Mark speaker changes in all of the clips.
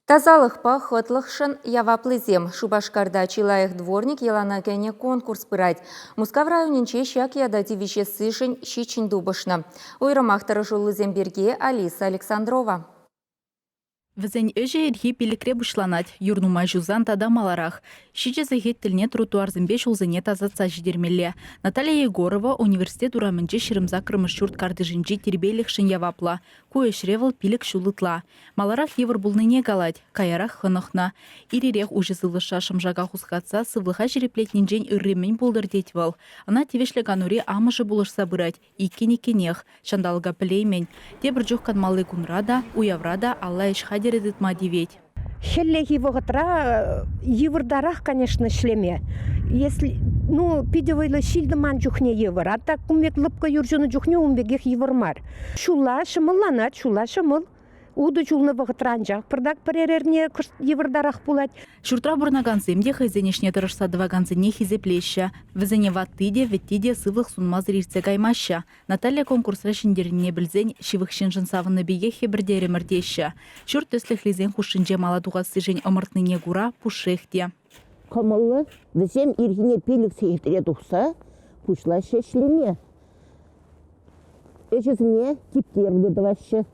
Speaker 1: Тасалӑхпа хӑтлӑхшӑн яваплисем. Шупашкарта чи лайӑх дворник йӑлана кӗнӗ конкурс пырать. Мускав районӗнче ҫак ята тивӗҫессишӗн ҫиччӗн тупӑшнӑ. Уйрӑмах тӑрӑшуллисем пирки Алиса Александрова.
Speaker 2: Вӗсен ӗҫӗ ирхи пиллӗкре пуҫланать, юр нумай ҫусан тата маларах. Ҫичӗ сехет тӗлне тротуарсемпе ҫулсене тасатса ҫитермелле. Наталья Егорова университет урамӗнче 28-мӗш ҫурт картишӗнчи тирпейлӗхшӗн яваплӑ. Ку ӗҫре вӑл 5 ҫул ытла. Маларах йывӑр пулнине калать, каярах хӑнӑхнӑ. Ир-ирех уҫӑ сывлӑшра шӑмшака хускатса сывлӑха ҫирӗплетнинчен ырри мӗн пултӑр тет вӑл. Ӑна тивӗҫлӗ канури амӑшӗ пулӑшса пырать, иккӗн иккӗнех. Ҫанталӑка пӗлеймӗн. Тепӗр чух канмалли кунра та, уявра та алла ӗҫ хатӗрӗ тытма тивет.
Speaker 3: Хӗллехи вӑхӑтра йывӑртарах, конечно, ӗҫлеме. Если, ну, питӗ вӑйлӑ ҫил-тӑман чухне йывӑр, а так кун пек лӑпкӑ юр ҫунӑ чухне ун пекех йывӑр мар. Ҫулла ҫӑмӑлланать, ҫулла ҫӑмӑл. Утӑ ҫулнӑ вӑхӑтра анчах пӑртак пӗрер эрне кӑшт йывӑртарах пулать.
Speaker 2: Ҫуртра пурӑнакансем те хӑйсен ӗҫне тӑрӑшса тӑвакансене хисеплеҫҫӗ. Вӗсене ватти те, вӗтти те сывлӑх сунмасӑр иртсе каймаҫҫӗ. Наталья конкурсра ҫӗнтернине пӗлсен ҫывӑх ҫыншӑн савӑннӑ пекех хӗпӗртерӗмӗр теҫҫӗ. Ҫурт тӗслӗхлисен хушшинче мала тухассишӗн ӑмӑртнине кура пушшех те.
Speaker 4: Кӑмӑллӑ. Вӗсем ирхине 5 сехетре тухса пуҫлаҫҫӗ ӗҫлеме. Ӗҫӗсене типтерлӗ тӑваҫҫӗ.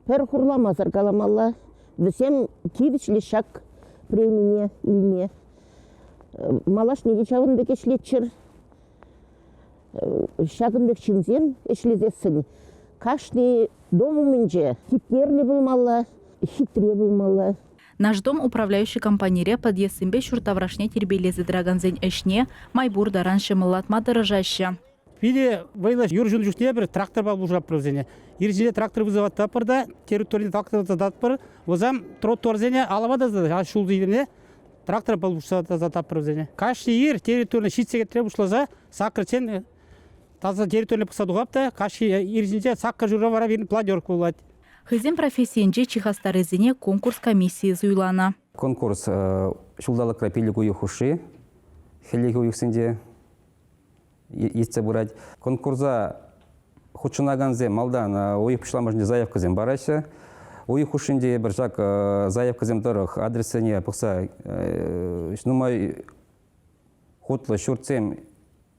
Speaker 4: Пӗр хурламасӑр каламалла, вӗсем тивӗҫлӗ ҫак премине илме. Малашне те ҫавӑн пек ӗҫлеччӗр. Ҫакӑн пек ҫынсем ӗҫлесессӗн кашни дом умӗнче типтерлӗ пулмалла, хитре пулмалла.
Speaker 2: «Наш дом» управляющи компанире подъездсемпе ҫурт таврашне тирпейлесе тӑракансен ӗҫне май пур таран ҫӑмӑллатма тӑрӑшаҫҫӗ.
Speaker 5: Питӗ вӑйлӑ юр ҫунӑ чухне пӗр тракторпа пушатпӑр вӗсене. Ирҫине трактор вызываттапӑр та территорине трактор тасатпӑр. Вӗсем тротуарсене алӑпа тасатаҫҫӗ, ҫул сийӗне тракторпа пушса тасататпӑр вӗсене. Кашни ир территорине ҫитсе кетре пуҫласа саккӑрччен таса территорине пӑхса тухап та кашни ир ҫинче саккӑр ҫурра вара пирӗн планерка пулать.
Speaker 2: Хӑйсен профессийӗнче чи хастаррисене конкурс комиссийӗ суйланӑ.
Speaker 6: Конкурс ҫулталӑкра 5 уйӑх хушши хӗллехи уйӑхсенче ертсе пырать. Конкурса хутшӑнакансем малтан уйӑх пуҫламӑшӗнче заявкӑсем параҫҫӗ. Уйӑх хушшинче эпир ҫак заявкӑсем тӑрӑх адрессене пӑхса нумай хутлӑ ҫуртсем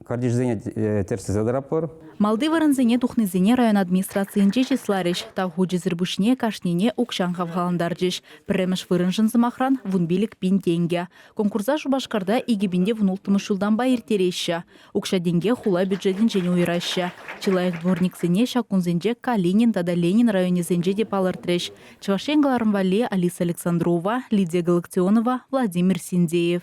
Speaker 6: картишсене тӗрӗслесе тӑратпӑр.
Speaker 2: Малти вырӑнсене тухнисене район администрацийӗнче чысларӗҫ. Тав хучӗсӗр пуҫне кашнине укҫан хавхалантарчӗҫ. Пӗрремӗш вырӑншӑн, сӑмахран, 15 пин тенкӗ. Конкурса Шупашкарта 2016 ҫултанпа ирттереҫҫӗ. Укҫа-тенке хула бюджетӗнчен уйӑраҫҫӗ. Чи лайӑх дворниксене ҫак кунсенче Калинин тата Ленин районӗсенче те палӑртрӗҫ. Чӑваш Ен кӑларӑм валли Алиса Александрова, Лидия Галактионова, Владимир Синдеев.